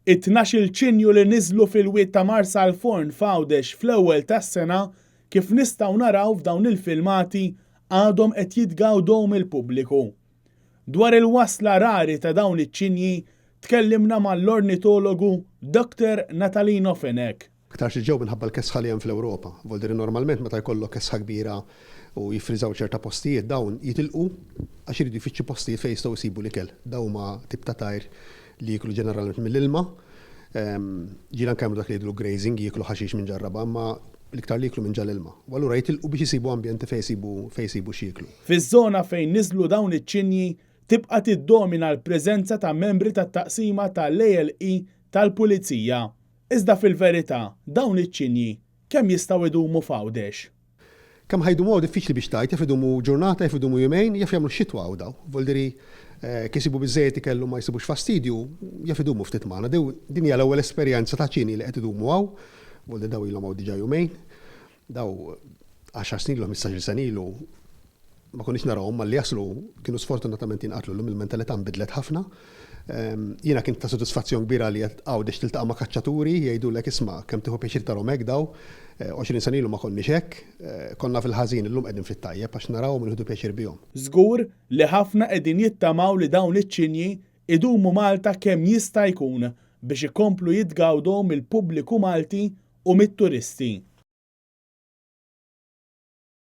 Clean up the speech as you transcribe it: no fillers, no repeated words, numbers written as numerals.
It-tnax-il ċinju li niżlu fil-wied ta' Marsalforn f'Għawdex fl-ewwel tas-sena, kif nistgħu naraw f'dawn il-filmati, għadhom qed jitgawdew mill-pubbliku. Dwar il-wasla rari ta' dawn iċ-ċinji, tkellimna mal-ornitologu Doctor Natalino Fenech. Aktarx li ġew minħabba l-kesħa li hemm fl-Ewropa. Vuol dire normalment meta jkollok kesħa kbira u jiffriżaw ċerta postijiet dawn jitilqu għax iridu jfittxu postijiet fejn jistgħu jsibu l-ikel. Dawn huma tip ta' tajr li jieklu ġeneralment mill-ilma. Ġieli anke jagħmlu dak li jgħidulu grazing, jieklu ħaxix minn ġar-raba' imma l-iktar li jieklu minn ġal-ilma. U allura jitilqu biex isibu ambjenti fejn jsibu fejn jsibu x'jieklu. Fiż-żona fejn niżlu dawn iċ-ċinji tibqa' tiddomina l-preżenza ta' membri tat-taqsima tal-ALE tal-Pulizija. Iżda fil-verità, dawn iċ-ċinji kemm jistgħu jdumu f'Għawdex? Kemm ħa jdumu hawn diffiċli biex tgħid, jaf idumu ġurnata, jaf idumu jumejn, jaf jagħmlu x-xitwa hawn dawn. Vuol jekk isibu biżżejjed ikel u ma jsibux fastidju, jaf idumu ftit magħna. Din hija l-ewwel esperjenza ta' ċini li qed idumu hawn, vuol dawn ilhom hawn diġà jumejn. Dawn għaxar snin ilu, ħmistax-il sena ilu, ma konniex narawhom malli jaslu kienu sfortunatament jinqatlu llum il-mentalità nbidlet ħafna. Jiena kien ta' sodisfazzjon kbir għalija Għawdex tiltaqa' ma' kaċċaturi jgħidulek isma' kemm tieħu pjaċir tarhom hekk daw. 20 sena ilu ma konniex hekk, konna fil-ħażin illum qegħdin fit-tajjeb għax narawhom u nieħdu pjaċir bihom. Żgur li ħafna qegħdin jittamaw li dawn iċ-ċinji idumu Malta kemm jista' jkun biex ikomplu jitgawdew mill-pubbliku Malti u mit-turisti.